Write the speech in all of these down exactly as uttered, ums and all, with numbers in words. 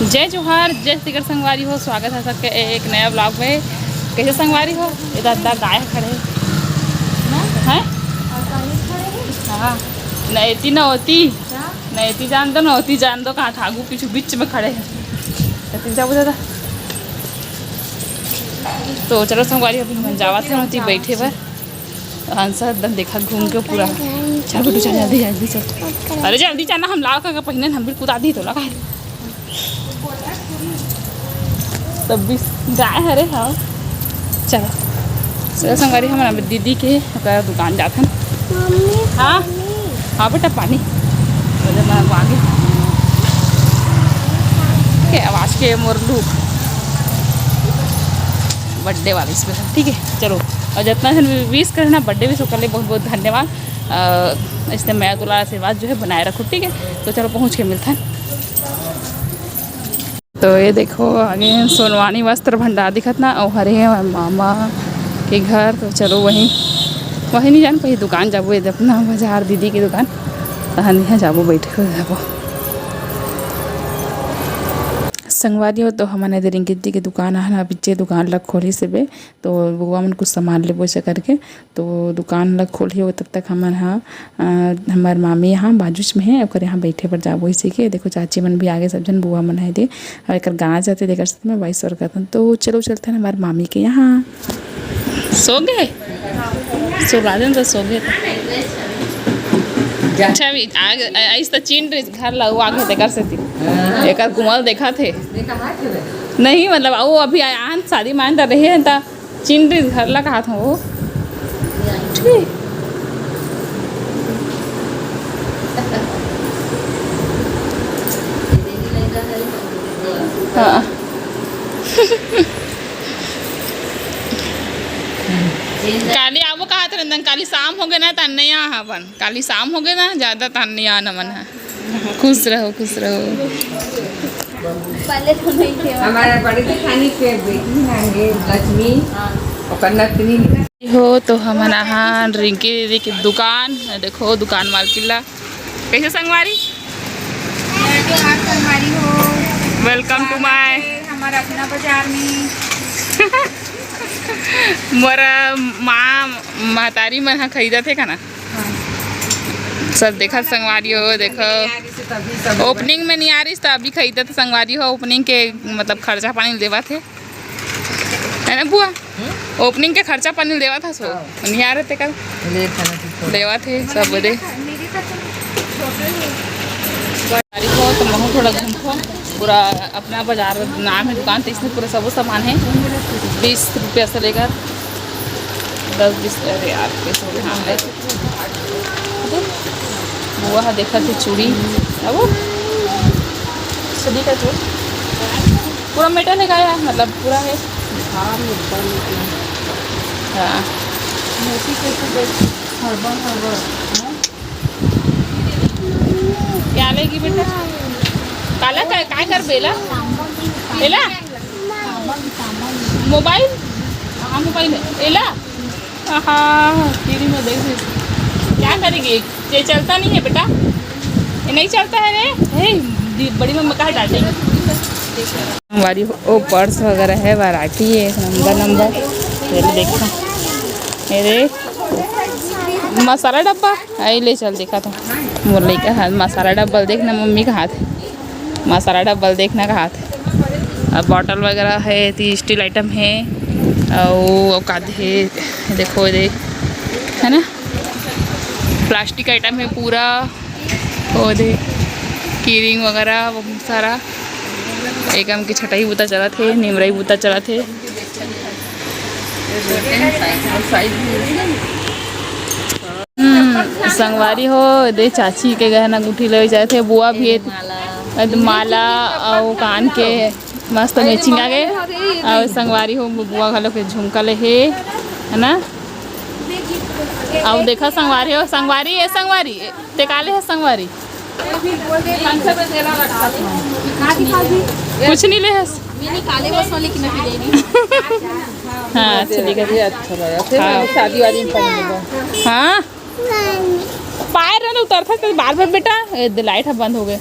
जय जोहार, जय छत्तीसगढ़ संगवारी हो, स्वागत है सबके एक नया vlog में। कैसे संगवारी हो? इधर अंदर गाय खड़े हैं। हाँ, नैती न होती, नैती जान दो, न होती जान दो, कहाँ ठागू पीछू बीच में खड़े हैं। तो तीन चार बजे था। तो चलो संगवारी, अभी हम जावा थे होती बैठे बर। हंसा एकदम देखा घूम के पूरा। चल बेटू, चल जल्दी, जल्दी चल। अरे जल्दी चल ना, हम लाल का पहिने हम भी कुदा दी तो लगा। तब भी गाय हरे, हाँ। चलो, चलो संगवारी, हम दीदी के ओकर दुकान जाथन। मम्मी, हाँ। मम्मी। हाँ बेटा, पानी। अरे मैं आगे। के आवाज के मोर लूक। बर्थडे वाली special, ठीक है। चलो, और जितना जन विश करना बर्थडे विश, ओकर लिए बहुत बहुत धन्यवाद। अ, इसने मया दुलार आशीर्वाद जो है बनाए रखो, ठीक है। तो चलो पहुँच के मिलथन। तो ये देखो आगे सोनवानी वस्त्र भंडार दिखत ना, अउ हरे हे हमर मामा के घर। तो चलो वहीं, वहीं नहीं जान पाही, दुकान जाबो, ये अपना बाजार दीदी के दुकान, तहन यहाँ जाबो, बैठे हुए जाबो। संगवारी हो, तो हमन एदे रिंकी दीदी के दुकान आहन, अभी जे दुकान ला खोलिस हेबे, तो बुआ मन कुछ सामान लेबो ऐसे करके, तो दुकान ला खोलही, वो तब तक हमन ह, अ, हमर मामी यहाँ बाजूच में है, ओकर यहाँ बैठे बर जाबो इसी के। देखो चाची मन भी आगे, सब जन बुआ मन है दे, और एकर गाना जाते देकर साथ में बाईस और करतन। तो चलो चलते हैं हमारे मामी के यहाँ। सो गए? सुला देन तो सो गए। अच्छा, अभी आग, आइस त चीन रे घर ला, वो आगे देकर से थी। एकर कुमल देखा थे। नहीं, मतलब, वो अभी आन शादी मान त रहे हैं, त चिंटू घर ला कहा था वो। ठीक। हाँ। काली आबो कहा था रंदन, काली शाम हो गए ना, तन्ने यहाँ अपन। काली शाम हो गए ना, ज्यादा तन्ने यहाँ नमन है। खुश रहो, खुश रहो। पहले तो नहीं थे। हमारा बड़े जेठानी के बेटी है, ये लक्ष्मी, ओकर नतनी। हो तो हमन आहान रिंकी दीदी के दुकान, देखो दुकान मालकिन ला। कैसे संगवारी? जय जोहार संगवारी हो। Welcome to स्वागत my है हमारा अपना बाजार में। मोर माँ महतारी मन ह खरीदत हे का ना? सब देखत संगवारी हो, देखो। Opening में नहीं आ रही, तो अभी खरीदत संगवारी हो, opening के मतलब खर्चा पानी देवत हे, है ना बुआ? Opening के खर्चा पानी देवत हस वो, नहीं आ रहे ते कल। देवत हे सब दे। संगवारी हो, तो महू थोड़ा घूमथो, पूरा अपना बाजार नाम है दुकान, तो इसमें पूरा सबो सामान है, बीस रुपया से लेकर दस बीस, अरे यार, कैसे नाम है? बुआ ह देखत हे चूड़ी। अब चूड़ी का चूड़ी पूरा metal है का यार? मतलब पूरा है। हाँ। क्या लेगी बेटा? काला का, काय कर बेला? एला? मोबाइल? हाँ, मोबाइल है। एला? हाँ, टीवी में देख रही थी। क्या करेगी? ये चलता नहीं है बेटा, ये नहीं चलता है रे। हे, दी-, बड़ी मम्मी कहाँ डांटेगी? हमारी ओ पर्स वगैरह है, variety है एक नंबर नंबर। ये देखो, ये देख, मसाला डब्बा, आई ले चल, देखा था मोर लइका हाथ मसाला डब्बा ल देखना, मम्मी का हाथ मसाला डब्बा ल देखना का हाथ। अब बॉटल वगैरह है, ती स्टील आइटम है, अउ औकात है, देखो ये देख, है ना, प्लास्टिक आइटम है पूरा। ओ दे, कीरिंग वगैरह बहुत सारा। एकम के छटाई बूता चलत हे, निमराई बूता चलत हे। हम्म, संगवारी हो, दे चाची के गहना गुठी ले जात हे, बुआ भी हे, अद माला अउ कान के मस्त matching आ गए। अउ संगवारी हो, बुआ घलो के झुमका ले हे, है ना? अउ देखा संगवारी हो, संगवारी, ए संगवारी, ते का ले हस संगवारी? कुछ नहीं ले हस। हाँ, अच्छा, ठीक है। ये अच्छा लगा। फिर हाँ। शादी वादी में पहन लेगा। हाँ। पाए रहे ना उतरता तो बार बार बेटा, ए, दे लाइट ह बंद हो गए।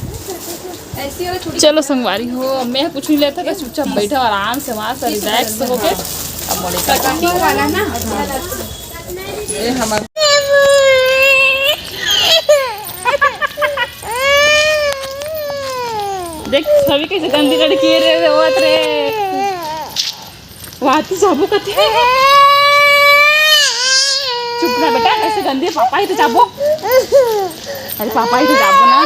चलो संगवारी हो, मैं कुछ नहीं लेता, बस चुपचाप बैठा आराम से, वहाँ से रिलैक्स होके। अब मोड़े का वाला ना। देख, सभी कैसे गंदी लड़की है रे, रोवत रे। वाह, तू जाबो कथे। चुप ना बेटा, कैसे गंदी है, पापा ही तो जाबो। अरे पापा ही तो जाबो ना।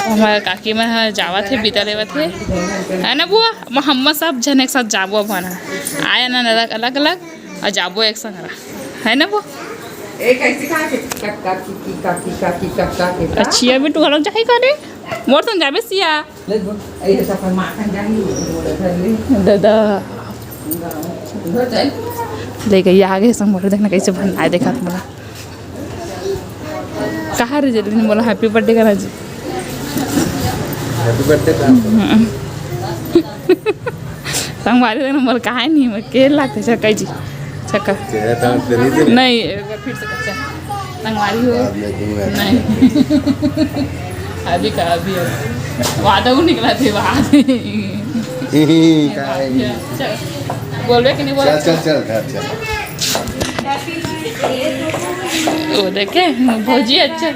हमारे काकी मन ह जावत हे, बिदा लेवत हे, है ना बुआ? म-, हम सब झन एक साथ जाबो अब, है ना? आया ना अलग अलग अलग, अउ जाबो एक संग रहा, है ना बुआ? ए, कैसे कहा के कक्का, किकी, काकी, काकी, कक्का, के का? अच्छा, बेटू, घलो जाही का रे? मोर संग जाबे सिया। ले दो, ए, ये सब माखन जाही, वो धर ले। दादा। उधर चल। ले गई आगे संग मोर, देखना कैसे भन आए, देखा तुम्हारा। कहा रे जल्दी नहीं बोला, हैप्पी बर्थडे करा जी। हैप्पी बर्थडे का। हम्म। संगवारी देख ना, मोला कहा नहीं, मैं के लागथे छक्का जी, छक्का। चेहरा तो तेरी से नहीं, एक बार फिर से कर, चल। संगवारी हो। बाद में दूंगा। नहीं। अभी का, अभी, अभी। वादा वो निकला थे बाहर। कहाँ है? चल। बोलबे कि नहीं बोलबे? चल, चल, चल, घर चल। वो देखे, भौजी अच्छा।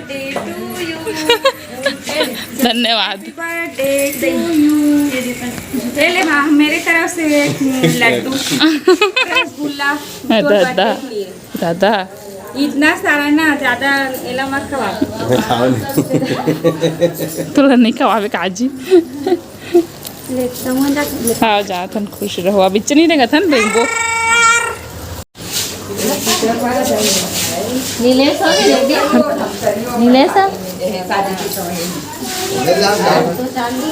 धन्यवाद। Birthday to you. ये ले माँ, मेरे तरफ से एक लड्डू, रसगुल्ला, अरे तोर दादा, बर्थडे के लिए। दादा। इतना सारा ना, ज्यादा एला मत खवा। खाओ नहीं। तोला नहीं खवावे काजी। ले, समोसा ले। हाँ, जाथन, खुश रहो। अब इच्छा नहीं देगा थन, देखो। नीलेश हो गए, दीदी? नीलेश हो?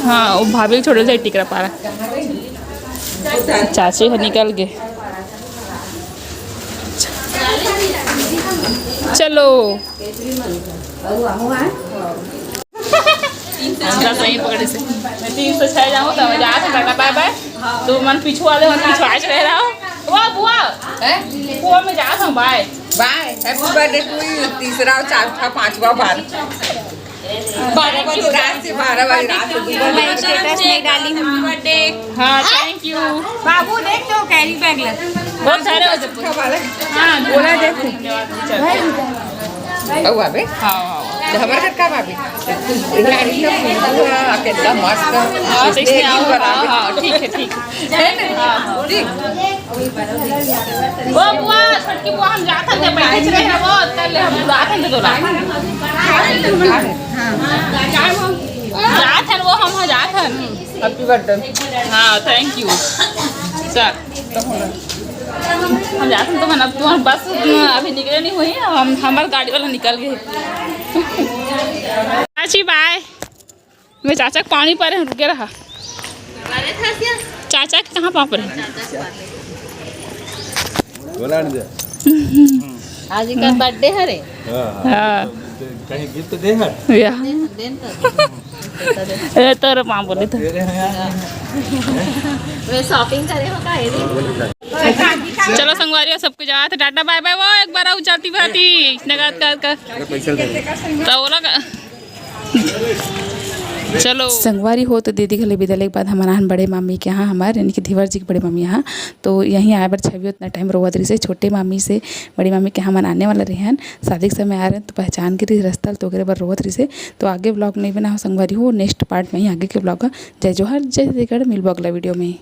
हाँ, वो भाभी छोटे से टिकरा पारा। चाची ह निकल गए। चलो। तीन सौ छह पकड़े से। मैं तीन सौ छह जाऊँ, तो मैं जात हूँ, टाटा, बाय बाय। तो मन पीछू वाले मन पीछू आज रह रहा हूँ। बुआ, बुआ। हैं? बुआ, मैं जात हूँ, bye. Bye. Happy birthday to you. तीसरा और चौथा, पांचवा बार। बारह बजे रात से, बारह बजे रात से। मैं स्टेटस नहीं डाली हूँ। हाँ, थैंक यू। बाबू, देख तो कैरी बैग ले। बहुत सारे हो जाते। हाँ, बोला, देखो। बउआ बे? हाँ, हाँ, हाँ। तो हमारे घर का भाभी? गाड़ी का पूरा कितना मस्त। हाँ, तो इसमें आओ, हाँ, हाँ, ठीक है, ठीक है। है ना? हाँ, हाँ। ठीक। ओ बुआ, छोटकी बुआ, हम जात हन, जब बैठे रहे वो, कर ले, हम बुलात हन, तो तोला। जात हन वो, हम जात हन। Happy birthday. हाँ, थैंक यू। चल। हम जाथन तो मन, अब तुम्हार बस अभी निकले नहीं हुई, हम, हमार गाड़ी वाला निकल गए। चाची, बाय। मैं चाचा के पानी परे हैं, रुके रहा। चाचा के कहाँ पाँव परे? बोला नहीं दे। आज इनका बर्थडे है रे। हाँ, हाँ। हाँ। कहीं गिफ्ट दे है? या। दे, दे तो। ए, तोरे पाँव परे तो। तेरे हैं यार। मैं शॉपिंग करे हो का, ये नहीं? चलो संगवारी हो, सबको जात, टाटा बाय बाय। वो एक बार आऊ जाती भाती, इतना गात, गात, गात। अरे पैसा दे। तो बोला का? चलो। संगवारी हो, तो दीदी घले बिदा लेके बाद हमन आहन बड़े मामी के यहाँ, हमारे यानी कि धीवर जी के बड़े मामी यहाँ। तो यहीं आए बर छवि उतना टाइम रोवत रहिसे, छोटे मामी से बड़ी मामी के यहाँ मन आने वाला रहिन, शादी के समय आ रहे हैं, तो पहचान के रही रास्ता, तो ओकरे बर रोवत रहिसे। तो आगे ब्लॉग नहीं बना हो संगवारी हो, नेक्स्ट पार्ट में ही आगे के ब्लॉग। जय जोहार, जय छत्तीसगढ़, मिलबो अगला वीडियो में।